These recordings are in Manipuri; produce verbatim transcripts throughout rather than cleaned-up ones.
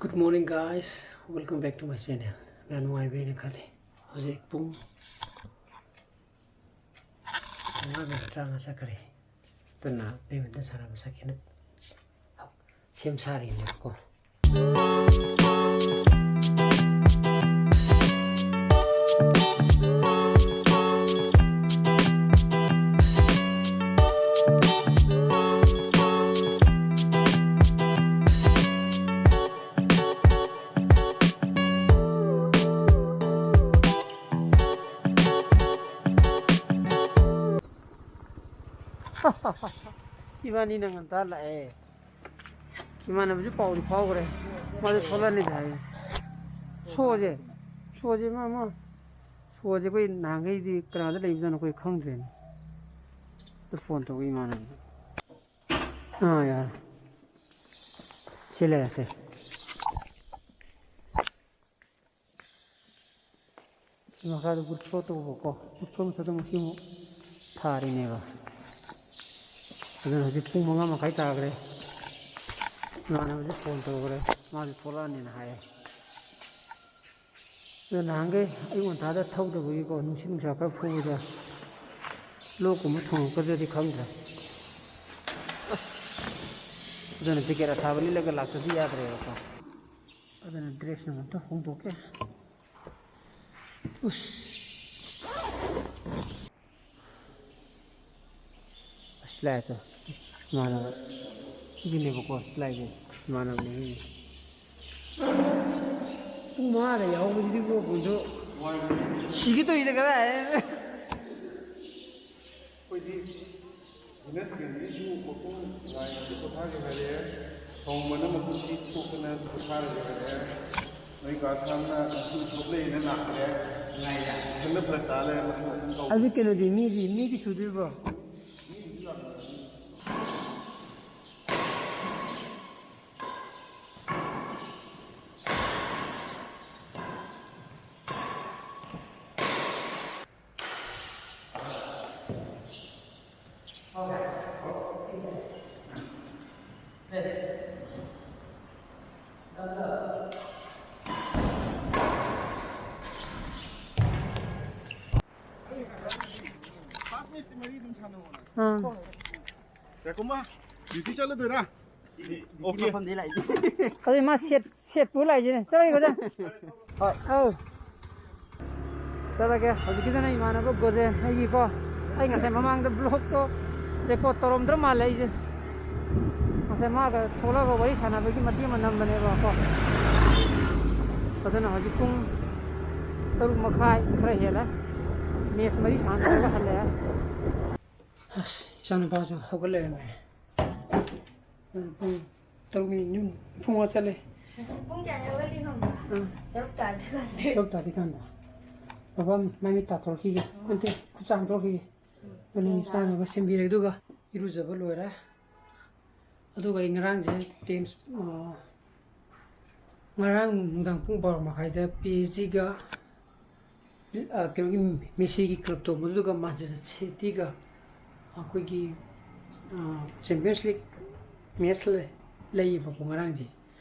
Good morning, guys. Welcome back to my channel. ꯅꯨꯡꯉꯥꯏꯕꯤꯔꯦꯅ ꯈꯜꯂꯤ꯫ ꯍꯧꯖꯤꯛ ꯄꯨꯡ ꯃꯉꯥ ꯃꯤꯅꯤꯠ ꯇꯔꯥꯃꯉꯥ ꯆꯠꯈ꯭ꯔꯦ꯫ ꯑꯗꯨꯅ badminton ꯁꯥꯟꯅꯕ ꯆꯠꯀꯦꯅ ꯁꯦꯝ ꯁꯥꯔꯤꯅꯦꯕꯀꯣ꯫ ꯏꯕꯥꯅꯤꯅ ꯉꯟꯇꯥ ꯂꯥꯛꯑꯦ꯫ ꯏꯃꯥꯟꯅꯕꯁꯨ ꯄꯥꯎꯗꯤ ꯐꯥꯎꯈ꯭ꯔꯦ꯫ ꯃꯥꯁꯨ ꯊꯣꯛꯂꯛꯑꯅꯤꯗꯤ ꯍꯥꯏꯌꯦ꯫ ꯁꯣꯁꯦ, ꯁꯣꯁꯦ ꯃꯥ, ꯃꯥ, ꯁꯣꯁꯦ ꯑꯩꯈꯣꯏ ꯅꯍꯥꯟꯈꯩꯗꯤ ꯀꯅꯥꯗ ꯂꯩꯕꯖꯥꯠꯅꯣ ꯑꯩꯈꯣꯏ ꯈꯪꯗ꯭ꯔꯦꯅꯦ꯫ ꯑꯗꯨ ꯐꯣꯟ ꯇꯧꯒꯦ ꯏꯃꯥꯟꯅꯕꯗ꯫ ꯑꯥ, ꯌꯥꯔꯦ꯫ ꯁꯤ ꯂꯩꯔꯦ, ꯁꯦ꯫ ꯁꯤ ꯃꯈꯥꯗ good flow ꯇꯧꯕꯀꯣ꯫ Good flow ꯃꯊꯛꯇ ꯃꯁꯤ ꯑꯃꯨꯛ ꯊꯥꯔꯤꯅꯦꯕ꯫ ꯑꯗꯨꯅ ꯍꯧꯖꯤꯛ ꯄꯨꯡ ꯃꯉꯥ ꯃꯈꯥꯏ ꯇꯥꯈ꯭ꯔꯦ꯫ ꯏꯃꯥꯟꯅꯕꯁꯨ ꯐꯣꯟ ꯇꯧꯈ꯭ꯔꯦ꯫ ꯃꯥꯁꯨ ꯊꯣꯛꯂꯛꯑꯅꯤꯅ ꯍꯥꯏꯌꯦ꯫ ꯑꯗꯣ ꯅꯍꯥꯟꯈꯩ ꯑꯌꯨꯛ ꯉꯟꯇꯥꯗ ꯊꯧꯗꯕꯒꯤꯀꯣ, ꯅꯨꯡꯁꯤꯠ ꯅꯨꯡꯁꯥ ꯈꯔ ꯐꯨꯕꯗ ꯂꯣꯛꯀꯨꯝꯕ ꯊꯨꯡꯉꯛꯀꯗ꯭ꯔꯗꯤ ꯈꯪꯗ꯭ꯔꯦ꯫ ꯑꯁ! ꯑꯗꯨꯅ jacket ꯑꯊꯥꯕ ꯂꯤꯠꯂꯒ ꯂꯥꯛꯇꯗꯤ ꯌꯥꯗ꯭ꯔꯦꯕꯀꯣ꯫ ꯑꯗꯨꯅ dress ꯅꯨꯡ ꯑꯝꯇ ꯍꯣꯡꯗꯣꯛꯀꯦ꯫ ꯎꯁ! ꯑꯁ, ꯂꯥꯛꯑꯦ ꯇꯨ꯫ ꯏꯃꯥꯟꯅꯕ꯫ ꯁꯤꯁꯤꯅꯦꯕꯀꯣ, ꯂꯥꯛꯏꯁꯦ꯫ ꯏꯃꯥꯟꯅꯕꯅꯦ ꯁꯤꯁꯦ꯫ ꯄꯨꯡ ꯃꯉꯥꯗ ꯌꯥꯍꯧꯕꯁꯤꯗꯤꯀꯣ, ꯕꯣꯟꯗꯣ ꯁꯤꯒꯦ ꯇꯧꯏꯗ ꯀꯗꯥꯏ꯫ ꯑꯩꯈꯣꯏꯗꯤ ꯖꯤꯅꯁ ꯀꯦꯟꯗꯤꯁꯨ ꯃꯈꯣꯡ ꯅꯥꯏꯅꯁꯨ ꯄꯣꯊꯥꯒꯦ ꯍꯥꯏꯔꯛꯑꯦ꯫ ꯊꯣꯡꯕꯅ ꯃꯈꯨꯠꯁꯤ ꯁꯣꯛꯇꯅ ꯄꯣꯊꯥꯔꯒꯦ ꯍꯥꯏꯔꯛꯑꯦ꯫ ꯅꯣꯏ ꯀꯥ ꯊꯥꯝꯅ ꯃꯈꯨꯠ ꯁꯣꯛ ꯂꯩꯅ ꯂꯥꯛꯇ꯭ꯔꯦ꯫ ꯉꯥꯏꯔꯦ꯫ ꯏꯊꯟꯗ ꯐꯔꯛ ꯇꯥ ꯂꯩꯔꯦ, ꯃꯊꯪ ꯃꯊꯪ ꯇꯧ꯫ ꯑꯗꯨ ꯀꯩꯅꯣꯗꯤ, ꯃꯤꯗꯤ, ꯃꯤꯗꯤ ꯁꯨꯗ꯭ꯔꯤꯕ꯭ꯔꯣ? ꯌꯥꯀꯣꯃ, ꯗ꯭ꯌꯨꯇꯤ ꯆꯠꯂꯗꯣꯏꯔꯥ? ꯑꯣꯀꯦ꯫ ꯃꯐꯝꯗꯤ ꯂꯥꯛꯏ꯫ ꯑꯗꯨꯗꯤ ꯃꯥ ꯁꯦꯠ, ꯁꯦꯠ ꯄꯨ ꯂꯥꯛꯏꯁꯤꯅꯦ꯫ ꯆꯠꯂꯒꯦꯀꯣ, ꯆꯠ꯫ ꯍꯣꯏ꯫ ꯑꯧ꯫ ꯆꯠꯂꯒꯦ꯫ ꯍꯧꯖꯤꯛꯀꯤꯗꯨꯅ ꯏꯃꯥꯟꯅꯕ ꯒꯣꯖꯦꯟ ꯑꯩꯒꯤꯀꯣ꯫ ꯑꯩ ꯉꯁꯥꯏ ꯃꯃꯥꯡꯗ ꯕ꯭ꯂꯣꯛꯇꯣ ꯔꯦꯀꯣꯔꯠ ꯇꯧꯔꯝꯗ꯭ꯔ ꯃꯥꯜꯂꯦ ꯑꯩꯁꯦ꯫ ꯉꯁꯥꯏ ꯃꯥꯒ ꯊꯣꯛꯂꯛꯑꯒ ꯋꯥꯔꯤ ꯁꯥꯟꯅꯕꯒꯤ ꯃꯇꯦꯛ ꯑꯃ ꯅꯝꯕꯅꯦꯕꯀꯣ꯫ ꯑꯗꯨꯅ ꯍꯧꯖꯤꯛ ꯄꯨꯡ ꯇꯔꯨꯛ ꯃꯈꯥꯏ ꯈꯔ ꯍꯦꯜꯂꯦ꯫ ꯃꯦꯠꯆ ꯃꯔꯤ ꯁꯥꯟꯅꯔꯒ ꯍꯜꯂꯛꯑꯦ꯫ ꯑꯁ, ꯏꯆꯥꯅꯨꯄꯥꯁꯨ ꯍꯧꯒꯠ ꯂꯩꯔꯝꯃꯦ꯫ ꯄꯨꯡ ꯇꯔꯨꯛ ꯃꯤꯅꯤꯠ ꯅꯤꯐꯨ ꯃꯉꯥ ꯆꯠꯂꯦ꯫ ꯉꯁꯥꯏ ꯄꯨꯡ ꯀꯌꯥꯗ ꯍꯧꯒꯠꯂꯤ ꯈꯪꯕ꯭ꯔꯥ? ꯑꯥ꯫ ꯇꯔꯨꯛ ꯇꯥꯗ꯭ꯔꯤꯀꯥꯟꯗ꯫ ꯇꯔꯨꯛ ꯇꯥꯗ꯭ꯔꯤꯀꯥꯟꯗ꯫ ꯕꯕꯥ, ꯃꯥꯏ ꯃꯤꯠ ꯇꯥꯊꯣꯔꯛꯈꯤꯒꯦ꯫ ꯅꯠꯇꯦ, ꯈꯨꯠ ꯆꯥꯝꯊꯣꯛꯈꯤꯒꯦ꯫ ꯑꯗꯨꯅ ꯆꯥꯅꯕ ꯁꯦꯝꯕꯤꯔꯦ꯫ ꯑꯗꯨꯒ ꯏꯔꯨꯖꯕ ꯂꯣꯏꯔꯦ꯫ ꯑꯗꯨꯒ ꯑꯩ ꯉꯔꯥꯡꯁꯦ ꯇꯦꯟ-, ꯑꯥ, ꯉꯔꯥꯡ ꯅꯨꯡꯗꯥꯡ ꯄꯨꯡ ꯕꯥꯔꯣ ꯃꯈꯥꯏꯗ ꯄꯤ ꯑꯦꯁ ꯖꯤꯒ, ꯑꯥ, ꯀꯩꯅꯣꯒꯤ, ꯃꯦꯁꯤꯒꯤ ꯀ꯭ꯂꯕ ꯇꯧꯕꯗꯨꯒ ꯃꯥꯟꯆꯦꯁꯇꯔ ꯁꯤꯇꯤꯒ ꯑꯩꯈꯣꯏꯒꯤ, ꯑꯥ, ꯆꯦꯝꯄꯤꯌꯟꯁ ꯂꯤꯒ ꯃꯦꯠꯆ ꯂꯩ-, ꯂꯩꯌꯦꯕꯀꯣ ꯉꯔꯥꯡꯁꯦ꯫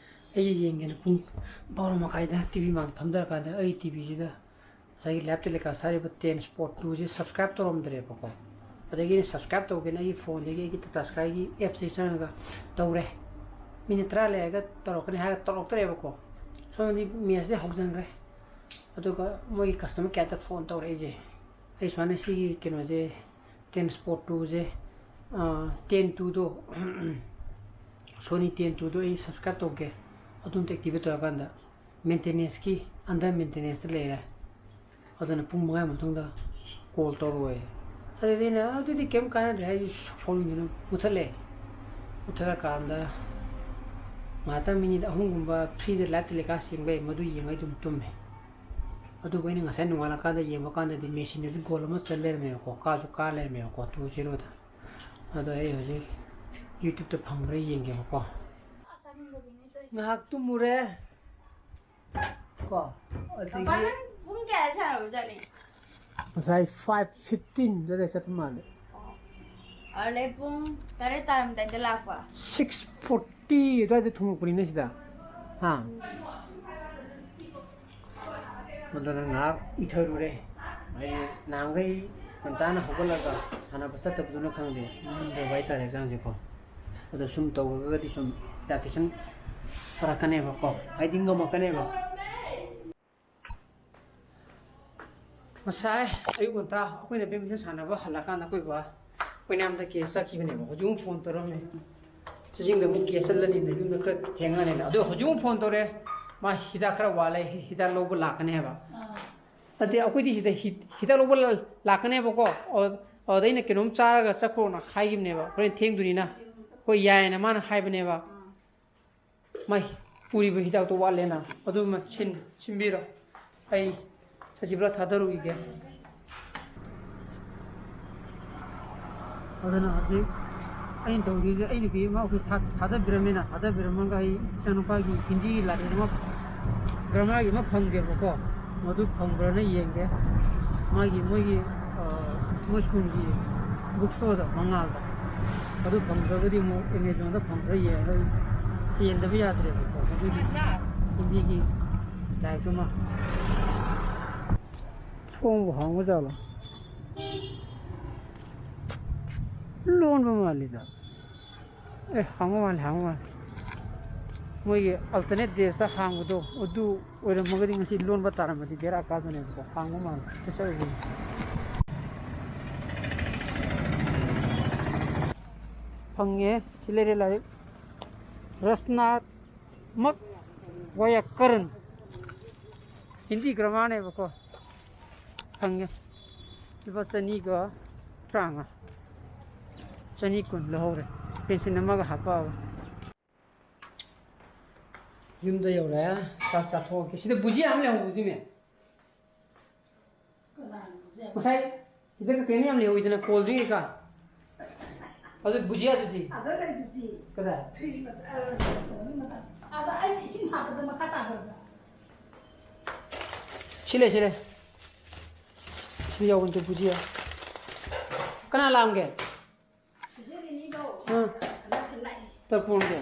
ꯑꯩꯁꯦ ꯌꯦꯡꯒꯦꯅ ꯄꯨꯡ ꯕꯥꯔꯣ ꯃꯈꯥꯏꯗ ꯇꯤ ꯚꯤ ꯃꯥꯡꯗ ꯐꯝꯊꯔꯀꯥꯟꯗ ꯑꯩ ꯇꯤ ꯚꯤꯁꯤꯗ ꯉꯁꯥꯏꯒꯤ ꯂꯥꯏꯚ ꯇꯦꯂꯤꯀꯥꯁ ꯍꯥꯏꯔꯤꯕ ꯇꯦꯟ ꯁ꯭ꯄꯣꯔꯠ ꯇꯨꯁꯦ ꯁꯕꯁꯀ꯭ꯔꯥꯏꯕ ꯇꯧꯔꯝꯗ꯭ꯔꯦꯕꯀꯣ꯫ ꯑꯗꯒꯤ ꯑꯩꯅ ꯁꯕꯁꯀ꯭ꯔꯥꯏꯕ ꯇꯧꯒꯦꯅ ꯑꯩꯒꯤ ꯐꯣꯟꯗꯒꯤ ꯑꯩꯒꯤ ꯇꯥꯇꯥ ꯁ꯭ꯀꯥꯏꯒꯤ ꯑꯦꯞꯁꯇꯒꯤ ꯆꯪꯉꯒ ꯇꯧꯔꯦ꯫ ꯃꯤꯅꯤꯠ ꯇꯔꯥ ꯂꯩꯔꯒ ꯇꯧꯔꯛꯀꯅꯤ ꯍꯥꯏꯔꯒ ꯇꯧꯔꯛꯇ꯭ꯔꯦꯕꯀꯣ꯫ ꯁꯣꯝꯗꯤ ꯃꯦꯠꯁꯇꯤ ꯍꯧꯖꯤꯟꯈ꯭ꯔꯦ꯫ ꯑꯗꯨꯒ ꯃꯣꯏꯒꯤ ꯀꯁꯇꯃꯔ ꯀꯦꯌꯔꯗ ꯐꯣꯟ ꯇꯧꯔꯛꯏꯁꯦ, ꯑꯩ ꯁꯨꯃꯥꯏꯅ ꯁꯤꯒꯤ ꯀꯩꯅꯣꯁꯦ, ꯇꯦꯟ ꯁ꯭ꯄꯣꯔꯠ ꯇꯨꯁꯦ, ꯇꯦꯟ ꯇꯨꯗꯣ, ꯁꯣꯅꯤ ꯇꯦꯟ ꯇꯨꯗꯣ ꯑꯩ ꯁꯕꯁꯀ꯭ꯔꯥꯏꯕ ꯇꯧꯒꯦ, ꯑꯗꯨꯝꯇ ꯑꯦꯛꯇꯤꯚꯦꯠ ꯇꯧꯔꯀꯥꯟꯗ ꯃꯦꯟꯇꯦꯅꯦꯟꯁꯀꯤ, ꯑꯟꯗꯔ ꯃꯦꯟꯇꯦꯅꯦꯟꯁꯇ ꯂꯩꯔꯦ, ꯑꯗꯨꯅ ꯄꯨꯡ ꯃꯉꯥ ꯃꯇꯨꯡꯗ ꯀꯣꯜ ꯇꯧꯔꯛꯑꯣꯌꯦ꯫ ꯑꯗꯨꯗꯤ ꯑꯩꯅ, "ꯑꯗꯨꯗꯤ ꯀꯩꯝ ꯀꯥꯟꯅꯗ꯭ꯔꯦ" ꯍꯥꯏꯗꯤ ꯁꯣꯅꯤꯗꯨꯅ ꯃꯨꯠꯊꯠꯂꯦ꯫ ꯃꯨꯠꯊꯠꯂꯀꯥꯟꯗ ꯉꯥꯏꯍꯥꯛꯇꯪ ꯃꯤꯅꯤꯠ ꯑꯍꯨꯝꯒꯨꯝꯕ ꯐ꯭ꯔꯤꯗ ꯂꯥꯏꯚ ꯇꯦꯂꯤꯀꯥꯁ ꯌꯦꯡꯕ ꯌꯥꯏ, ꯃꯗꯨ ꯌꯦꯡꯉ ꯑꯗꯨꯝ ꯇꯨꯝꯃꯦ꯫ ꯑꯗꯨꯕꯨ ꯑꯩꯅ ꯉꯁꯥꯏ ꯅꯣꯡꯉꯥꯜꯂꯀꯥꯟꯗ ꯌꯦꯡꯕ ꯀꯥꯟꯗꯗꯤ ꯃꯦꯁꯤꯅꯁꯨ ꯒꯣꯜ ꯑꯃ ꯆꯟ ꯂꯩꯔꯝꯃꯦꯕꯀꯣ, ꯀꯥꯁꯨ ꯀꯥ ꯂꯩꯔꯝꯃꯦꯕꯀꯣ, ꯇꯨ ꯖꯦꯔꯣꯗ꯫ ꯑꯗꯣ ꯑꯩ ꯍꯧꯖꯤꯛ ꯌꯨꯇ꯭ꯌꯨꯕꯇ ꯐꯪꯕ꯭ꯔꯥ ꯌꯦꯡꯒꯦꯕꯀꯣ꯫ ꯉꯥꯏꯍꯥꯛ ꯇꯨꯝꯃꯨꯔꯦ ꯀꯣ, ꯑꯗꯒꯤ ꯄꯥꯄꯥ, ꯅꯪ ꯄꯨꯡ ꯀꯌꯥꯗ ꯁꯥꯟꯅꯕ ꯆꯠꯂꯤ? ꯉꯁꯥꯏ ꯐꯥꯏꯚ ꯐꯤꯐꯇꯤꯟ ꯑꯗꯨꯋꯥꯏꯗ ꯆꯠꯄ ꯃꯥꯜꯂꯦ꯫ ꯑꯗꯩ ꯄꯨꯡ ꯇꯔꯦꯠ ꯇꯥꯔꯝꯗꯥꯏꯗ ꯂꯥꯛꯄ꯫ ꯁꯤꯛꯁ ꯐꯣꯔꯇꯤ ꯑꯗꯨꯋꯥꯏꯗ ꯊꯨꯡꯉꯛꯄꯅꯤꯅꯦ ꯁꯤꯗ꯫ ꯍꯥ? ꯑꯗꯨꯅ ꯉꯥꯏꯍꯥꯛ ꯎꯏꯊꯔꯨꯔꯦ꯫ ꯑꯩ ꯅꯍꯥꯟꯈꯩ ꯉꯟꯇꯥꯅ ꯍꯧꯒꯠꯂꯒ ꯁꯥꯟꯅꯕ ꯆꯠꯇꯕꯗꯨꯅ ꯈꯪꯗꯦ, ꯉꯝꯗꯕ ꯍꯥꯏꯇꯥꯔꯦ ꯍꯛꯆꯥꯡꯁꯦꯀꯣ꯫ ꯑꯗꯣ ꯁꯨꯝ ꯇꯧꯔꯒꯗꯤ ꯁꯨꯝ ꯍꯤꯗꯥꯛꯇꯤ ꯁꯨꯝ ꯐꯔꯛꯀꯅꯦꯕꯀꯣ, ꯍꯥꯏꯗꯤ ꯉꯝꯃꯛꯀꯅꯦꯕ꯫ ꯉꯁꯥꯏ ꯑꯌꯨꯛ ꯉꯟꯇꯥ ꯑꯩꯈꯣꯏꯅ badminton ꯁꯥꯟꯅꯕ ꯍꯜꯂꯛꯀꯥꯟꯗ ꯑꯩꯈꯣꯏ ꯕꯕꯥ ꯑꯩꯈꯣꯏ ꯃꯌꯥꯝꯗ ꯀꯦꯁ ꯆꯠꯈꯤꯕꯅꯦꯕ꯫ ꯍꯧꯖꯤꯛ ꯑꯃꯨꯛ ꯐꯣꯟ ꯇꯧꯔꯝꯃꯦ꯫ ꯆꯤꯡꯗ ꯑꯃꯨꯛ ꯀꯦꯁ ꯆꯠꯂꯅꯤꯅ ꯌꯨꯝꯗ ꯈꯔ ꯊꯦꯡꯉꯅꯤꯅ꯫ ꯑꯗꯣ ꯍꯧꯖꯤꯛ ꯑꯃꯨꯛ ꯐꯣꯟ ꯇꯧꯔꯦ, ꯃꯥ ꯍꯤꯗꯥꯛ ꯈꯔ ꯋꯥꯠꯂꯦ, ꯍꯤꯗꯥꯛ ꯂꯧꯕ ꯂꯥꯛꯀꯅꯤ ꯍꯥꯏꯕ꯫ ꯑꯥ꯫ ꯅꯠꯇꯦ, ꯑꯩꯈꯣꯏꯗꯤ ꯁꯤꯗ ꯍꯤ-, ꯍꯤꯗꯥꯛ ꯂꯧꯕ ꯂ-, ꯂꯥꯛꯀꯅꯦꯕꯀꯣ꯫ ꯑꯣ-, ꯑꯗꯨꯗ ꯑꯩꯅ ꯀꯩꯅꯣꯝ ꯆꯥꯔꯒ ꯆꯠꯈ꯭ꯔꯣꯅ ꯍꯥꯏꯈꯤꯕꯅꯦꯕ, ꯍꯣꯔꯦꯟ ꯊꯦꯡꯗꯣꯏꯅꯤꯅ꯫ ꯍꯣꯏ, ꯌꯥꯏꯌꯦꯅ ꯃꯥꯅ ꯍꯥꯏꯕꯅꯦꯕ꯫ ꯑꯥ꯫ ꯃꯥ ꯄꯨꯔꯤꯕ ꯍꯤꯗꯥꯛꯇꯣ ꯋꯥꯠꯂꯦꯅ, ꯑꯗꯨꯃ ꯁꯤꯟ-, ꯁꯤꯟꯕꯤꯔꯣ꯫ ꯑꯩ ꯁꯖꯤꯕꯨꯂꯥ ꯊꯥꯗꯔꯨꯈꯤꯒꯦ꯫ ꯑꯗꯨꯅ ꯍꯧꯖꯤꯛ ꯑꯩꯅ ꯇꯧꯔꯤꯁꯦ, ꯑꯩ ꯅꯨꯄꯤ ꯑꯃ ꯑꯩꯈꯣꯏ ꯊꯥ-, ꯊꯥꯗꯕꯤꯔꯝꯃꯦꯅ, ꯊꯥꯗꯕꯤꯔꯝꯃꯒ ꯑꯩ ꯏꯆꯥꯅꯨꯄꯥꯒꯤ ꯍꯤꯟꯗꯤꯒꯤ ꯂꯥꯏꯔꯤꯛ ꯑꯃ ꯒ꯭ꯔꯃꯥꯔꯒꯤ ꯑꯃ ꯐꯪꯗꯦꯕꯀꯣ, ꯃꯗꯨ ꯐꯪꯕ꯭ꯔꯥꯅ ꯌꯦꯡꯒꯦ꯫ ꯃꯥꯒꯤ, ꯃꯣꯏꯒꯤ, ꯑ, ꯃꯣꯏ ꯁ꯭ꯀꯨꯜꯒꯤ ꯕꯨꯛ ꯁ꯭ꯇꯣꯔꯗ, ꯃꯉꯥꯜꯗ꯫ ꯑꯗꯨ ꯐꯪꯗ꯭ꯔꯒꯗꯤ ꯑꯃꯨꯛ ꯑꯦꯃꯦꯖꯣꯟꯗ ꯐꯪꯕ꯭ꯔꯥ ꯌꯦꯡꯉꯒ ꯑꯩ ꯆꯦꯟꯗꯕ ꯌꯥꯗ꯭ꯔꯦꯕꯀꯣ꯫ ꯑꯗꯨꯒꯤ ꯍꯤꯟꯗꯤꯒꯤ ꯂꯥꯏꯔꯤꯛꯇꯨꯃ꯫ ꯊꯣꯡꯕꯨ ꯍꯥꯡꯕ ꯖꯥꯠꯂꯣ? ꯂꯣꯟꯕ ꯃꯥꯜꯂꯤꯗ꯫ ꯑꯦ, ꯍꯥꯡꯕ ꯃꯥꯜꯂꯦ, ꯍꯥꯡꯕ ꯃꯥꯜꯂꯦ꯫ ꯃꯣꯏꯒꯤ alternate daysꯇ ꯍꯥꯡꯕꯗꯣ, ꯑꯗꯨ ꯑꯣꯏꯔꯝꯃꯒꯗꯤ ꯉꯁꯤ ꯂꯣꯟꯕ ꯇꯥꯔꯝꯃꯗꯤ ꯕꯦꯔꯥ ꯀꯥꯗꯣꯏꯅꯦꯕꯀꯣ꯫ ꯍꯥꯡꯕ ꯃꯥꯜꯂꯦ꯫ ꯆꯠꯆꯔꯁꯤ꯫ ꯐꯪꯉꯦ꯫ ꯁꯤ ꯂꯩꯔꯦ ꯂꯥꯏꯔꯤꯛ꯫ ꯔꯁꯅꯥꯠꯃꯛ ꯋꯥꯌꯥꯀꯔꯟ꯫ ꯍꯤꯟꯗꯤ ꯒ꯭ꯔꯃꯥꯔꯅꯦꯕꯀꯣ꯫ ꯐꯪꯉꯦ꯫ ꯂꯨꯄꯥ ꯆꯅꯤꯒ ꯇꯔꯥꯃꯉꯥ꯫ ꯆꯅꯤ ꯀꯨꯟ ꯂꯧꯍꯧꯔꯦ꯫ ꯄꯦꯟꯁꯤꯜ ꯑꯃꯒ ꯍꯥꯞꯄꯛꯑꯒ꯫ ꯌꯨꯝꯗ ꯌꯧꯔꯦ꯫ ꯆꯥꯛ ꯆꯥꯊꯣꯛꯑꯒꯦ꯫ ꯁꯤꯗ ꯕꯨꯖꯤꯌꯥ ꯑꯃ ꯂꯩꯍꯧꯕꯗꯨꯅꯦ꯫ ꯀꯅꯥꯅꯣ ꯕꯨꯖꯤꯌꯥ? ꯉꯁꯥꯏ ꯁꯤꯗ ꯀꯩꯅꯣ ꯌꯥꯝ ꯂꯩꯍꯧꯋꯤꯗꯅ, cold drink ꯀꯩꯀꯥ꯫ ꯑꯗꯨ ꯕꯨꯖꯤꯌꯥꯗꯨꯗꯤ? ꯑꯗ ꯂꯩꯗꯨꯗꯤ꯫ ꯀꯗꯥꯏ? Fridge ꯃꯊꯛ-, ꯑ, ꯀꯩꯅꯣꯒꯤ ꯃꯊꯛ꯫ ꯑꯗ ꯑꯩꯅ ꯏꯁꯤꯡ ꯍꯥꯞꯄꯗ ꯃꯈꯥ ꯇꯥꯈ꯭ꯔꯕ꯭ꯔꯥ? ꯁꯤ ꯂꯩ, ꯁꯤ ꯂꯩ꯫ ꯁꯤ ꯌꯥꯎꯕꯅꯤ ꯕꯨꯖꯤꯌꯥ꯫ ꯀꯅꯥ ꯂꯥꯛꯑꯝꯒꯦ? ꯆꯤꯆꯦ ꯔꯦꯅꯤꯗꯣ꯫ ꯑꯥ꯫ ꯂꯥꯛꯑꯦ꯫ ꯇꯔꯄꯣꯟꯁꯦ꯫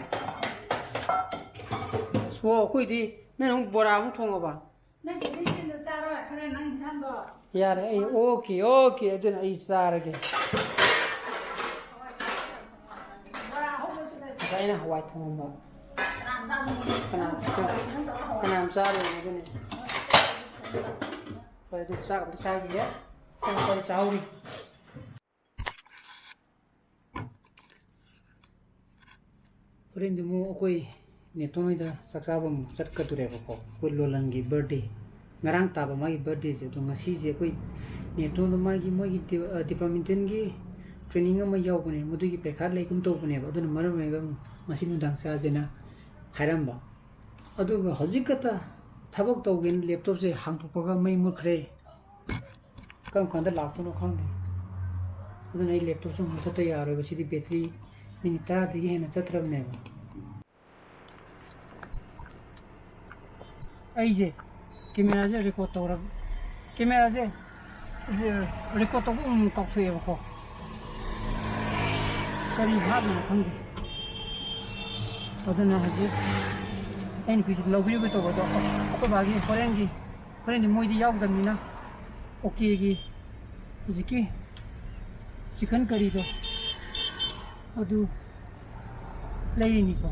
ꯑꯣ, ꯑꯩꯈꯣꯏꯗꯤ ꯅꯪ ꯑꯃꯨꯛ ꯕꯣꯔꯥ ꯑꯃꯨꯛ ꯊꯣꯡꯉꯕ? ꯅꯪꯒꯤꯗꯤ ꯏꯆꯦꯅ ꯆꯥꯔꯣꯏ, ꯍꯣꯔꯦꯟ ꯅꯪ ꯏꯟꯁꯥꯡꯗꯣ꯫ ꯌꯥꯔꯦ, ꯑꯩ ꯑꯣꯀꯦ, ꯑꯣꯀꯦ, ꯑꯗꯨꯅ ꯑꯩ ꯆꯥꯔꯒꯦ꯫ ꯉꯁꯥꯏ ꯑꯩꯅ ꯍꯋꯥꯏ ꯊꯣꯡꯉꯝꯕ ꯀꯅꯥꯝ, ꯀꯅꯥꯝ ꯆꯥꯔꯣꯏꯅꯦ, ꯑꯗꯨꯅꯦ꯫ ꯍꯣꯏ, ꯑꯗꯨ ꯆꯥꯛ ꯑꯝꯇ ꯆꯥꯈꯤꯒꯦ꯫ ꯆꯥꯛ ꯑꯝꯇ ꯆꯥꯍꯧꯔꯤ꯫ ꯍꯣꯔꯦꯟꯗꯤ ꯑꯃꯨꯛ ꯑꯩꯈꯣꯏ ꯅꯦꯇꯣꯟ ꯍꯣꯏꯗ ꯆꯥꯛ ꯆꯥꯕ ꯑꯃꯨꯛ ꯆꯠꯀꯗꯣꯔꯦꯕꯀꯣ, ꯑꯩꯈꯣꯏ ꯂꯣꯂꯟꯒꯤ ꯕꯥꯔꯗꯦ꯫ ꯉꯔꯥꯡ ꯇꯥꯕ ꯃꯥꯒꯤ ꯕꯥꯔꯗꯦꯁꯦ, ꯑꯗꯣ ꯉꯁꯤꯁꯦ ꯑꯩꯈꯣꯏ ꯅꯦꯇꯣꯟꯗ ꯃꯥꯒꯤ, ꯃꯣꯏꯒꯤ ꯗꯤ-, ꯑ, ꯗꯤꯄꯥꯔꯠꯃꯦꯟꯇꯦꯜꯒꯤ ꯇ꯭ꯔꯦꯅꯤꯡ ꯑꯃ ꯌꯥꯎꯕꯅꯦ, ꯃꯗꯨꯒꯤ ꯄꯩꯈꯥ ꯂꯩꯒꯨꯝ ꯇꯧꯕꯅꯦꯕ꯫ ꯑꯗꯨꯅ ꯃꯔꯝ ꯑꯣꯏꯔꯒ ꯉꯁꯤ ꯅꯨꯡꯗꯥꯡ ꯆꯥꯁꯦꯅ ꯍꯥꯏꯔꯝꯕ꯫ ꯑꯗꯨꯒ ꯍꯧꯖꯤꯛ ꯈꯛꯇ ꯊꯕꯛ ꯇꯧꯒꯦꯅ ꯂꯦꯞꯇꯣꯞꯁꯦ ꯍꯥꯡꯇꯣꯛꯄꯒ ꯃꯩ ꯃꯨꯠꯈ꯭ꯔꯦ꯫ ꯀꯔꯝ ꯀꯥꯟꯗ ꯂꯥꯛꯇꯣꯏꯅꯣ ꯈꯪꯗꯦ꯫ ꯑꯗꯨꯅ ꯑꯩ ꯂꯦꯞꯇꯣꯞꯁꯦ ꯑꯃꯨꯛ ꯃꯨꯊꯠꯇ ꯌꯥꯔꯣꯏꯕ꯫ ꯁꯤꯗꯤ ꯕꯦꯇ꯭ꯔꯤ ꯃꯤꯅꯤꯠ ꯇꯔꯥꯗꯒꯤ ꯍꯦꯟꯅ ꯆꯠꯇ꯭ꯔꯕꯅꯦꯕ꯫ ꯑꯩꯁꯦ ꯀꯦꯃꯦꯔꯥꯁꯦ ꯔꯦꯀꯣꯔꯠ ꯇꯧꯔꯕ, ꯀꯦꯃꯦꯔꯥꯁꯦ ꯔꯦꯀꯣꯔꯠ ꯇꯧꯕ ꯑꯃꯨꯛ ꯀꯥꯎꯊꯣꯛꯑꯦꯕꯀꯣ꯫ ꯀꯔꯤ ꯍꯥꯞꯄꯤꯅꯣ ꯈꯪꯗꯦ꯫ ꯑꯗꯨꯅ ꯍꯧꯖꯤꯛ ꯑꯩ ꯅꯨꯄꯤꯗꯨ ꯂꯧꯕꯤꯔꯨꯒꯦ ꯇꯧꯕꯗꯣ, ꯑꯩꯈꯣꯏ ꯕꯥꯒꯤ ꯍꯣꯔꯦꯟꯒꯤ, ꯍꯣꯔꯦꯟꯗꯤ ꯃꯣꯏꯗꯤ ꯌꯥꯎꯗꯕꯅꯤꯅ, ꯑꯣꯀꯦꯒꯤ ꯍꯧꯖꯤꯛꯀꯤ ꯆꯤꯛꯀꯟ ꯀꯔꯤꯗꯣ ꯑꯗꯨ ꯂꯩꯔꯤꯅꯤꯀꯣ꯫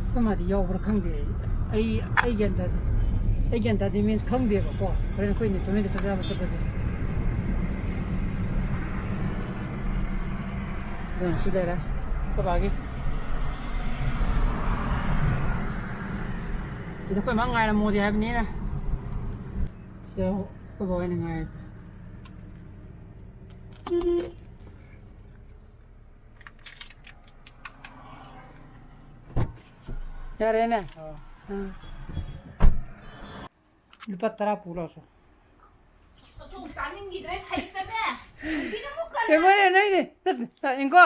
ꯑꯩꯈꯣꯏ ꯃꯥꯗꯤ ꯌꯥꯎꯕ꯭ꯔꯥ ꯈꯪꯗꯦ ꯑꯩ꯫ ꯑꯩ, ꯑꯩ ꯒ꯭ꯌꯥꯟ ꯇꯥꯗꯦ꯫ ꯑꯩ ꯒ꯭ꯌꯥꯟ ꯇꯥꯗꯦ ꯃꯤꯟꯁ ꯈꯪꯗꯦꯕꯀꯣ꯫ ꯍꯣꯔꯦꯟ ꯑꯩꯈꯣꯏ ꯅꯦꯇꯣꯟ ꯍꯣꯏꯗ ꯆꯥꯛ ꯆꯥꯕ ꯆꯠꯄꯁꯦ꯫ ꯑꯗꯨꯅ ꯁꯤ ꯂꯩꯔꯦ ꯑꯩꯈꯣꯏ ꯕꯥꯒꯤ꯫ ꯁꯤꯗ ꯑꯩꯈꯣꯏ ꯃꯥ ꯉꯥꯏꯔꯝꯃꯣꯗꯤ ꯍꯥꯏꯕꯅꯤꯅ꯫ ꯁꯤꯗ ꯑꯩꯈꯣꯏ ꯕꯥ ꯍꯣꯏꯅ ꯉꯥꯏꯔꯦ꯫ ꯌꯥꯔꯦꯅꯦ? ꯑꯥ꯫ ꯂꯨꯄꯥ ꯇꯔꯥ ꯄꯨ ꯂꯥꯛꯑꯣ꯫ ꯑꯁ, ꯑꯗꯨ ꯆꯥꯅꯤꯡꯈꯤꯗ꯭ꯔꯦ, ꯁꯩꯇꯅꯦ꯫ ꯌꯦꯡꯉꯣꯅꯦ, ꯅꯣꯏꯅꯦ꯫ ꯑꯁ, ꯌꯦꯡꯉꯣ꯫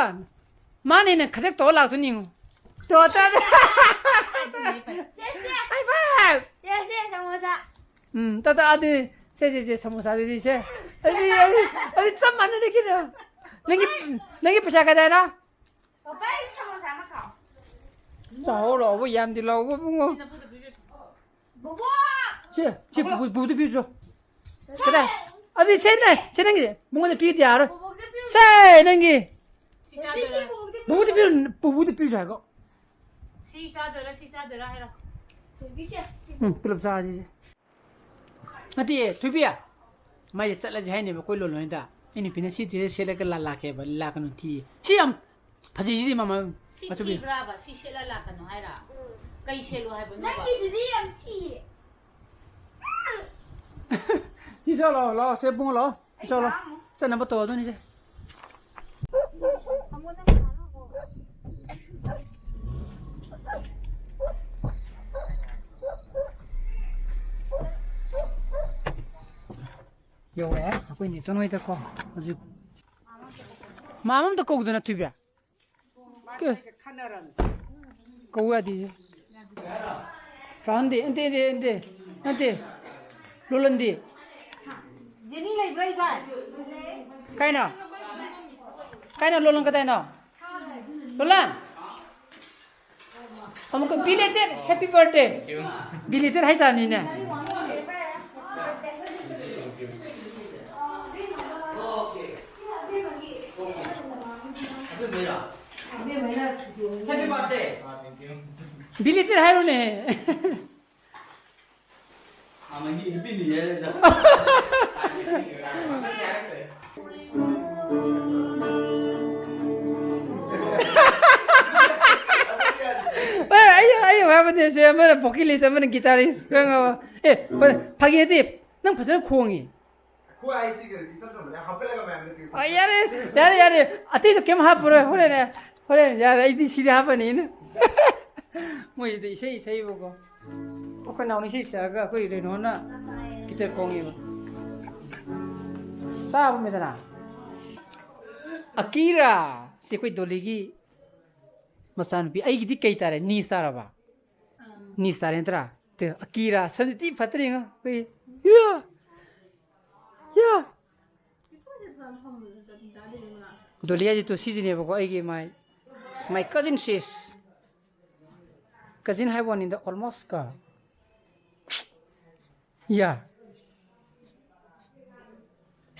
ꯃꯥꯅ ꯍꯦꯟꯅ ꯈꯗ꯭ꯔꯛ ꯇꯧꯔ ꯂꯥꯛꯇꯣꯏꯅꯤ ꯌꯦꯡꯉꯣ꯫ ꯇꯣ, ꯇꯥ, ꯇꯥ꯫ ꯁꯦ, ꯁꯦ꯫ High five꯫ ꯁꯦ, ꯁꯦ, ꯁꯃꯣꯁꯥ꯫ ꯎꯝ, ꯇꯥ, ꯇꯥ, ꯑꯗꯨꯗꯤ꯫ ꯁꯦ, ꯁꯦ, ꯁꯦ, ꯁꯃꯣꯁꯥꯗꯨꯗꯤ ꯁꯦ꯫ ꯑꯩꯗꯤ, ꯑꯩꯗꯤ, ꯑꯩꯗꯤ ꯆꯞ ꯃꯥꯟꯅꯔꯦ ꯀꯩꯅꯣ꯫ ꯅꯪꯒꯤ, ꯅꯪꯒꯤ ꯄꯩꯁꯥ ꯀꯗꯥꯏꯅꯣ? ꯄꯄꯥ, ꯑꯩ ꯁꯃꯣꯁꯥ ꯑꯃ ꯈꯥꯛꯑꯣ꯫ ꯆꯥꯍꯧꯔꯣ, ꯌꯥꯝꯗꯤ ꯂꯧꯕ ꯏꯕꯨꯡꯉꯣ꯫ ꯕꯣꯕꯣꯛ! ꯁꯦ, ꯁꯤ ꯄꯨ-, ꯄꯨꯗ ꯄꯤꯔꯨꯆꯣ꯫ ꯀꯗꯥꯏ? ꯑꯗꯨꯗꯤ ꯁꯦ ꯅꯪ, ꯁꯦ ꯅꯪꯒꯤ ꯃꯉꯣꯟꯗ ꯄꯤꯗꯤ ꯌꯥꯔꯣꯏ꯫ ꯕꯣꯕꯣꯛꯇ ꯄꯤꯌꯨ꯫ ꯁꯦ ꯅꯪꯒꯤ꯫ ꯁꯤ ꯆꯥꯗꯣꯏꯔꯥ? ꯕꯣꯕꯣꯛꯇ ꯄꯤꯔꯨ, ꯕꯣꯕꯣꯛꯇ ꯄꯤꯔꯨ ꯍꯥꯏꯀꯣ꯫ ꯁꯤ ꯆꯥꯗꯣꯏꯔꯥ, ꯁꯤ ꯆꯥꯗꯣꯏꯔꯥ ꯍꯥꯏꯔꯣ꯫ ꯎꯝ, ꯄꯨꯂꯞ ꯆꯥꯁꯤꯁꯦ꯫ ꯅꯠꯇꯦ, ꯊꯣꯏꯕꯤ꯫ ꯃꯥꯏꯁꯦ ꯆꯠꯂꯁꯦ ꯍꯥꯏꯅꯦꯕ, ꯀꯣꯏ ꯂꯣꯟ ꯂꯣꯏꯗ꯫ ꯑꯩ ꯅꯨꯄꯤꯅ ꯁꯤ ꯗ꯭ꯔꯦꯁ ꯁꯦꯠꯂꯒ ꯂꯥ-, ꯂꯥꯛꯀꯦꯕ, ꯂꯥꯛꯀꯅꯨ ꯊꯤꯌꯦ꯫ ꯁꯤ ꯌꯥꯝ ꯐꯖꯩꯁꯤꯗꯤ ꯃꯃꯜ꯫ ꯁꯤ ꯃꯆꯨ ꯄꯤ-, ꯊꯤꯕ꯭ꯔꯥꯕ? ꯁꯤ ꯁꯦꯠꯂ ꯂꯥꯛꯀꯅꯨ ꯍꯥꯏꯔ? ꯀꯩ ꯁꯦꯠꯂꯣ ꯍꯥꯏꯕꯅꯣꯕ? ꯅꯪꯒꯤꯗꯨꯗꯤ ꯌꯥꯝ ꯊꯤꯌꯦ꯫ ꯁꯤ ꯆꯠꯂꯣ, ꯂꯥꯛꯑꯣ, ꯁꯦ ꯏꯕꯨꯡꯉꯣ, ꯂꯥꯛꯑꯣ꯫ ꯁꯤ ꯆꯠꯂꯣ꯫ ꯆꯠꯅꯕ ꯇꯧꯔꯣ, ꯑꯗꯨꯅꯤꯁꯦ꯫ ꯌꯧꯔꯦ ꯑꯩꯈꯣꯏ ꯅꯦꯇꯣꯟ ꯍꯣꯏꯗꯀꯣ ꯍꯧꯖꯤꯛ꯫ ꯃꯥꯝꯃ ꯑꯝꯇ ꯀꯧꯗꯅ, ꯊꯣꯏꯕꯤ꯫ ꯀꯧ ꯌꯥꯗꯦꯁꯦ꯫ ꯔꯥꯍꯨꯜꯗꯤ? ꯅꯠꯇꯦ, ꯅꯠꯇꯦ, ꯅꯠꯇꯦ, ꯅꯠꯇꯦ꯫ ꯂꯣꯂꯟꯗꯤ? ꯖꯦꯅꯤ ꯂꯩꯕ꯭ꯔꯥ, ꯏꯕꯥꯏ? ꯀꯥꯏꯅꯣ? ꯀꯥꯏꯅꯣ ꯂꯣꯂꯟ, ꯀꯗꯥꯏꯅꯣ? ꯂꯣꯂꯟ? ꯑꯃꯨꯛꯀ belated happy birthday꯫ Belated ꯍꯥꯏꯇꯥꯕꯅꯤꯅꯦ꯫ Happy birthday꯫ Belated ꯍꯥꯏꯔꯣꯅꯦ꯫ ꯑꯦ, ꯑꯩ, ꯑꯩ ꯍꯥꯏꯕꯅꯦ, ꯁꯦ ꯑꯃꯅ vocalist, ꯑꯃꯅ guitarist, ꯈꯪꯉꯕ? ꯑꯦ, ꯐꯔꯦ, ꯐꯥꯒꯤ ꯅꯠꯇꯦ, ꯅꯪ ꯐꯖꯅ ꯈꯣꯡꯉꯤ꯫ ꯈ꯭ꯋꯥꯏ ꯁꯤꯒ ꯏꯆꯝ ꯆꯝꯕꯅꯦ, ꯍꯥꯞꯀꯠꯂꯒ ꯃꯌꯥꯝꯗ ꯄꯤꯔꯛꯄ꯫ ꯑ, ꯌꯥꯔꯦ, ꯌꯥꯔꯦ, ꯌꯥꯔꯦ꯫ ꯑꯇꯩꯁꯨ ꯀꯩꯝ ꯍꯥꯞꯄꯔꯣꯏ, ꯍꯣꯔꯦꯟꯅꯦ꯫ ꯍꯣꯔꯦꯟ, ꯌꯥꯔꯦ, ꯑꯩꯗꯤ ꯁꯤꯗꯤ ꯍꯥꯞꯄꯅꯤꯅ꯫ ꯃꯣꯏꯁꯤꯗ ꯏꯁꯩ ꯏꯁꯩꯕꯀꯣ꯫ ꯑꯩꯈꯣꯏ ꯅꯥꯎꯅ ꯏꯁꯩ ꯁꯛꯑꯒ ꯑꯩꯈꯣꯏ ꯔꯦꯅꯣꯅ ꯒꯤꯇꯔ ꯈꯣꯡꯉꯦꯕ꯫ ꯆꯥꯕ ꯃꯦꯗꯅꯥ꯫ ꯑꯀꯤꯔꯥ꯫ ꯁꯤ ꯑꯩꯈꯣꯏ ꯗꯣꯂꯤꯒꯤ ꯃꯆꯥꯅꯨꯄꯤ꯫ ꯑꯩꯒꯤꯗꯤ ꯀꯩ ꯇꯥꯔꯦ? ꯅꯤꯁ ꯇꯥꯔꯕ? ꯅꯤꯁ ꯇꯥꯔꯦ ꯅꯠꯇ꯭ꯔꯥ? ꯇꯦ, ꯑꯀꯤꯔꯥ꯫ ꯁꯝꯁꯤ ꯊꯤ ꯐꯠꯇ꯭ꯔꯦ ꯌꯦꯡꯉꯣ꯫ ꯑꯩꯈꯣꯏ, ꯌꯥ! ꯌꯥ! ꯗꯣꯂꯤ ꯍꯥꯏꯁꯦ ꯇꯣꯁꯤꯁꯤꯅꯦꯕꯀꯣ, ꯑꯩꯒꯤ my, my cousin sis꯫ Cousin ꯍꯥꯏꯕ ꯋꯥꯅꯤꯗ, almost ꯀ꯫ ꯌꯥ꯫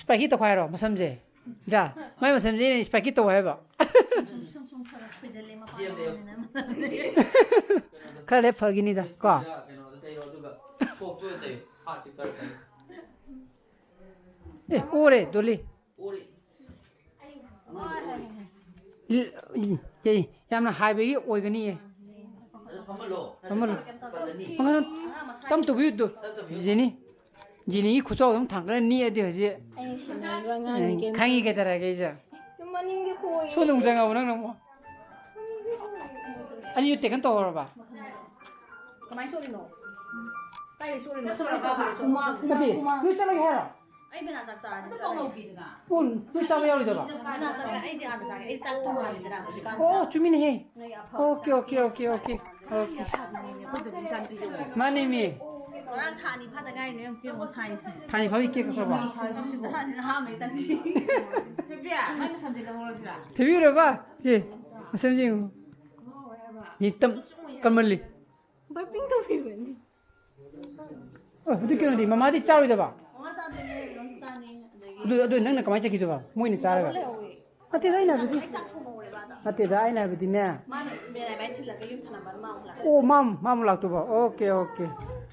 ꯁ꯭ꯄꯥꯏꯀꯤ ꯇꯧꯈꯥꯏꯔꯣ ꯃꯁꯝꯁꯦ꯫ ꯌꯥ, ꯃꯥꯏ ꯃꯁꯝꯁꯦ ꯑꯩꯅ ꯁ꯭ꯄꯥꯏꯀꯤ ꯇꯧ ꯍꯥꯏꯕ꯫ ꯁꯨꯝ ꯁꯨꯝ ꯈꯔ ꯈꯣꯏꯖꯜꯂꯦ ꯃꯄꯥꯟ ꯌꯦꯟꯗ ꯂꯣꯝꯅꯤꯅ꯫ ꯀꯩꯅꯣꯗ ꯈꯔ ꯂꯩꯔ ꯐꯒꯤꯅꯤꯗ ꯀꯣ꯫ ꯀꯩꯅꯣꯗ ꯇꯩꯔꯣ, ꯑꯗꯨꯒ ꯁꯣꯛꯇꯣ ꯑꯣꯏꯅ ꯇꯩꯌꯣ꯫ ꯍꯥꯔꯠꯇꯤ ꯈꯔ ꯇꯩ꯫ ꯑꯦ, ꯑꯣꯔꯦ ꯗꯣꯂꯤ꯫ ꯑꯣꯔꯦ꯫ ꯏ-, ꯏ-, ꯌꯥꯝꯅ ꯍꯥꯏꯕꯒꯤ ꯑꯣꯏꯒꯅꯤꯌꯦ꯫ ꯑꯗꯨ ꯐꯝꯍꯜꯂꯣ꯫ ꯐꯝꯍꯜꯂꯣ꯫ ꯄꯜꯂꯅꯤ꯫ ꯃꯉꯥ ꯇꯝ ꯇꯧꯕꯤꯌꯨ ꯑꯗꯨ꯫ ꯇꯝ ꯇꯧꯕꯤꯌꯨ꯫ ꯖꯦꯅꯤ꯫ ꯖꯦꯅꯤꯒꯤ ꯈꯨꯆꯥꯎꯗꯣ ꯑꯃꯨꯛ ꯊꯥꯡꯒꯠꯂ ꯅꯤꯛꯑꯗꯤ ꯍꯧꯖꯤꯛ꯫ ꯑꯩꯅ ꯁꯦꯟꯅꯔꯤꯕ ꯑꯉꯥꯡꯅꯤ ꯎꯝ, ꯀꯩꯝ ꯈꯪꯉꯤ ꯀꯩꯗꯧꯔꯒꯦ ꯑꯩꯁꯦ꯫ ꯃꯅꯤꯡꯒꯤ ꯈꯣꯏ꯫ ꯁꯣꯝꯗ ꯑꯃꯨꯛ ꯆꯪꯉꯕ ꯅꯪꯅ ꯑꯃꯨꯛ꯫ ꯑꯅꯤꯗꯨ ꯇꯦꯀꯟ ꯇꯧꯍꯧꯔꯕ? ꯀꯃꯥꯏꯅ ꯆꯣꯠꯂꯤꯅꯣ? ꯀꯥꯏꯗ ꯆꯣꯠꯂꯤꯅꯣ? ꯆꯠꯂꯨꯔꯕꯕ? ꯍꯨꯃꯥꯡ, ꯅꯠꯇꯦ, ꯍꯨꯃꯥꯡ꯫ ꯅꯣꯏ ꯆꯠꯂꯒꯦ ꯍꯥꯏꯔꯣ? ꯑꯩ ꯕꯦꯅꯥ ꯆꯥꯛ ꯆꯥꯔꯅꯤ꯫ ꯑꯗꯨ ꯀꯧꯍꯧꯗꯦꯗꯅ꯫ ꯑꯣ, ꯅꯣꯏ ꯆꯥꯕ ꯌꯥꯎꯔꯣꯏꯗꯕ? ꯕꯦꯅꯥ ꯆꯥꯛ ꯆꯥ-, ꯑꯩꯗꯤ ꯑꯥꯗ ꯆꯥꯒꯦ꯫ ꯑꯩ ꯆꯥꯛ ꯇꯣꯡꯉꯥꯜꯂꯤꯗꯅ ꯍꯧꯖꯤꯛꯀꯥꯟ꯫ ꯑꯣ, ꯆꯨꯝꯃꯤꯅꯦꯍꯦ꯫ ꯅꯣꯏ ꯑꯐꯕ okay, okay, okay, okay, okay. ꯂꯩꯁꯥꯕꯤꯅꯦꯃꯤ, ꯑꯩꯈꯣꯏ ꯗꯣꯝꯆꯥ ꯅꯨꯄꯤꯁꯦ꯫ ꯃꯥꯅꯦꯃꯤ꯫ ꯉꯔꯥꯡ ꯊꯥ ꯑꯅꯤ ꯐꯥꯗ ꯉꯥꯏꯔꯤꯅꯦ, ꯌꯦꯡꯉꯨ, ꯌꯦꯡꯉꯨ ꯁꯥꯏꯁꯦ꯫ ꯊꯥ ꯑꯅꯤ ꯐꯥꯕꯤ ꯀꯦꯛ ꯀꯛꯈ꯭ꯔꯕꯣ? ꯊꯥ ꯑꯅꯤ ꯑꯍꯥꯟꯕꯩ ꯇꯪꯈꯤ꯫ ꯊꯣꯏꯕꯤ, ꯃꯥꯏ ꯃꯁꯝꯁꯦ ꯂꯧꯍꯧꯔꯁꯤꯔꯥ? ꯊꯣꯏꯕꯤꯔꯕ? ꯁꯤ, ꯃꯁꯝꯁꯦ ꯌꯦꯡꯉꯨ꯫ ꯅꯤꯇꯝ ꯀꯃꯜꯂꯤ꯫ ꯕꯔꯄꯤꯡ ꯇꯧꯕꯤꯕꯅꯤ꯫ ꯑ, ꯑꯗꯨ ꯀꯩꯅꯣꯗꯤ, ꯃꯃꯥꯗꯤ ꯆꯥꯔꯣꯏꯗꯕ? ꯃꯃꯥ ꯆꯥꯗꯣꯏꯅꯦ, ꯑꯗꯨꯝ ꯆꯥꯅꯤ, ꯑꯗꯒꯤ ꯑꯗꯨ, ꯑꯗꯨ ꯅꯪꯅ ꯀꯃꯥꯏꯅ ꯆꯠꯈꯤꯗꯣꯏꯕ? ꯃꯣꯏꯅ ꯆꯥꯔꯒ? ꯂꯩꯍꯧꯋꯦ꯫ ꯅꯠꯇꯦꯗ, ꯑꯩꯅ ꯍꯥꯏꯕꯗꯤ, ꯑꯩ ꯆꯥꯛ ꯊꯣꯡꯍꯧꯔꯦꯕ ꯑꯗ꯫ ꯅꯠꯇꯦꯗ, ꯑꯩꯅ ꯍꯥꯏꯕꯗꯤꯅꯦ꯫ ꯃꯥꯅ ꯃꯦꯔꯥꯏꯕꯥꯏ ꯊꯤꯜꯂꯒ ꯌꯨꯝ ꯊꯅꯝꯕ ꯑꯗꯨꯝ ꯃꯥ ꯑꯃꯨꯛ ꯂꯥꯛꯑꯦ꯫ ꯑꯣ, ꯃꯥ ꯑꯃꯨꯛ, ꯃꯥ ꯑꯃꯨꯛ ꯂꯥꯛꯇꯧꯕ? Okay, okay.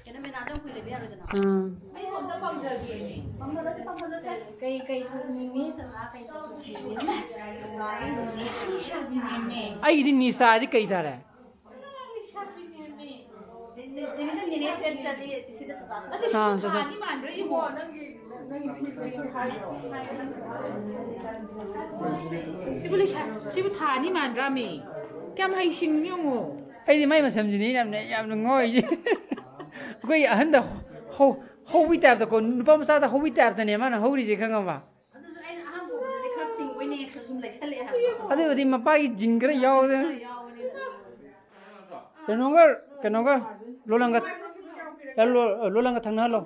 ꯀꯩꯅꯣ, ꯃꯦꯔꯥꯁꯦ ꯑꯃꯨꯛ ꯀꯨꯏ ꯂꯩꯕ ꯌꯥꯔꯣꯏꯗꯅ꯫ ꯎꯝ꯫ ꯑꯩ ꯊꯣꯡꯗ ꯄꯥꯝꯖꯒꯦꯅꯦ꯫ ꯄꯥꯝꯖꯔꯁꯦ, ꯄꯥꯝꯖꯔꯁꯦ꯫ ꯀꯩ, ꯀꯩ ꯊꯣꯡꯅꯤꯡꯉꯤ? ꯆꯅꯥ ꯀꯩ ꯊꯣꯡꯅꯤꯡꯉꯤ? ꯑꯩꯒꯤꯗꯤ ꯅꯤꯁꯇꯥꯗꯤ ꯀꯩ ꯇꯥꯔꯦ? ꯑꯥ, ꯆꯥ, ꯆꯥ꯫ ꯁꯤꯕꯨ ꯂꯩꯁꯥ-, ꯁꯤꯕꯨ ꯊꯥ ꯑꯅꯤ ꯃꯥꯟꯗ꯭ꯔꯥꯃꯤ? ꯀꯌꯥꯝ ꯍꯩꯁꯤꯡꯉꯤꯅꯣ ꯌꯦꯡꯉꯣ꯫ ꯑꯩꯗꯤ ꯃꯥꯏ ꯃꯁꯝꯁꯤꯅꯤ ꯌꯥꯝꯅ, ꯌꯥꯝꯅ ꯉꯥꯎꯔꯤꯁꯦ꯫ ꯑꯩꯈꯣꯏꯒꯤ ꯑꯍꯟꯗ ꯍꯧ-, ꯍꯧꯕꯤ ꯇꯥꯏꯞꯇꯀꯣ, ꯅꯨꯄꯥ ꯃꯆꯥꯗ ꯍꯧꯕꯤ ꯇꯥꯏꯞꯇꯅꯦ ꯃꯥꯅ ꯍꯧꯔꯤꯁꯦ, ꯈꯪꯉꯕ? ꯑꯗꯨꯁꯨ ꯑꯩꯅ ꯑꯍꯥꯟꯕ ꯎꯕꯗꯗꯤ ꯈꯔ ꯄꯤꯡ ꯑꯣꯏꯅ ꯍꯦꯛꯇ ꯁꯨꯝ ꯂꯩꯁꯜꯂꯛꯑꯦ ꯍꯥꯏꯕ꯫ ꯑꯗꯨꯕꯨꯗꯤ ꯃꯄꯥꯒꯤ ꯖꯤꯟ ꯈꯔ ꯌꯥꯎꯗꯅ꯫ ꯈꯔ ꯌꯥꯎꯕꯅꯤꯅ꯫ ꯀꯩꯅꯣꯒ, ꯀꯩꯅꯣꯒ, ꯂꯣꯂꯪꯒ, ꯂꯣ-, ꯂꯣꯂꯪꯒ ꯊꯪꯅꯍꯜꯂꯣ꯫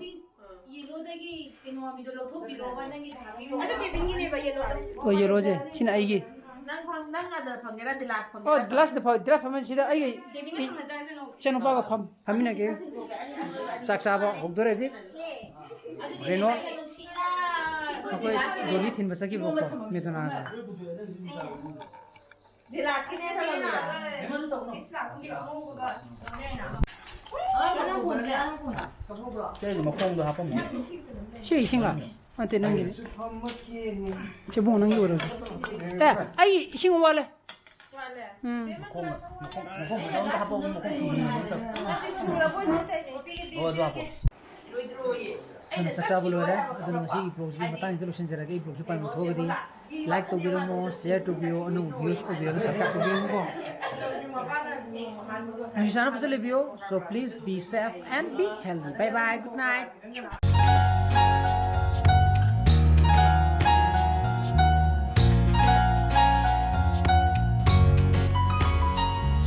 ꯌꯦꯂꯣꯗꯒꯤ ꯀꯩꯅꯣ ꯃꯤꯗꯣ ꯂꯧꯊꯣꯛꯄꯤꯔꯣꯕ, ꯅꯪꯒꯤ ꯊꯥꯕꯤꯔꯣ꯫ ꯑꯗꯨ ꯀꯦꯕꯤꯟꯒꯤꯅꯦꯕ, ꯌꯦꯂꯣꯗꯣ꯫ ꯑꯣ, ꯌꯦꯂꯣꯁꯦ꯫ ꯁꯤꯅ ꯑꯩꯒꯤ꯫ ꯅꯪ ꯐꯪ-, ꯅꯪ ꯑꯗ ꯐꯪꯒꯦꯔꯥ, ꯗꯤꯂꯥꯁ ꯑꯣ, ꯐꯪꯒꯦꯔꯥ? ꯗꯤꯂꯥꯁꯇ ꯐ-, ꯗꯤꯂꯥꯁ ꯐꯝꯃ ꯁꯤꯗ ꯑꯩꯒꯤ ꯀꯦꯕꯤꯟꯒ ꯏ-, ꯁꯝꯅꯖꯔꯁꯅꯨ꯫ ꯏꯆꯥꯅꯨꯄꯥꯒ ꯐꯝ-, ꯐꯝꯃꯤꯟꯅꯒꯦ꯫ ꯆꯥꯛ ꯆꯥꯕ ꯍꯧꯗꯣꯔꯦ ꯍꯧꯖꯤꯛ꯫ ꯔꯦꯅꯣ꯫ ꯑꯩꯈꯣꯏ ꯗꯣꯂꯤ ꯊꯤꯟꯕ ꯆꯠꯈꯤꯕꯀꯣ, ꯃꯦꯗꯣꯅꯥꯗ꯫ ꯁꯤ ꯑꯩꯒꯤ ꯃꯈꯣꯡꯗꯣ ꯍꯥꯞꯄꯝꯃꯣ꯫ ꯁꯤ ꯏꯁꯤꯡꯂꯥ? ꯅꯠꯇꯦ, ꯅꯪꯒꯤꯅꯤ꯫ ꯁꯤ ꯏꯕꯨꯡꯉꯣ, ꯅꯪꯒꯤ ꯑꯣꯏꯔꯝꯅꯤ꯫ ꯑꯦ, ꯑꯩ ꯏꯁꯤꯡ ꯋꯥꯠꯂꯦ꯫ ꯎꯝ꯫ ꯃꯈꯣꯡ, ꯃꯈꯣꯡ, ꯃꯈꯣꯡ ꯐꯖꯅ ꯑꯝꯇ ꯍꯥꯞꯄꯛꯑꯣ, ꯃꯈꯣꯡ ꯁꯨꯝ ꯌꯦꯡꯒꯦ ꯑꯝꯇ꯫ ꯑꯣ, ꯑꯗꯨ ꯍꯥꯞꯄꯣ꯫ ꯑꯗꯨꯅ ꯆꯥꯛ ꯆꯥꯕ ꯂꯣꯏꯔꯦ꯫ ꯑꯗꯨꯅ ꯉꯁꯤꯒꯤ vlogꯁꯤꯒꯤ ꯃꯇꯥꯡꯁꯤꯗ ꯂꯣꯏꯁꯤꯟꯖꯔꯒꯦ꯫ ꯑꯩ vlogꯁꯤ ꯄꯥꯝꯕꯤꯕ ꯊꯣꯛꯑꯒꯗꯤ like ꯇꯧꯕꯤꯔꯝꯃꯣ, share ꯇꯧꯕꯤꯌꯣ, ꯑꯅꯧꯕ views ꯑꯣꯏꯕꯤꯔꯒ subscribe ꯇꯧꯕꯤꯔꯝꯃꯣꯀꯣ꯫ ꯅꯨꯡꯁꯤ ꯆꯥꯟꯅ ꯐꯖꯅ ꯂꯩꯕꯤꯌꯣ꯫ So please be safe and be healthy. Bye bye, good night.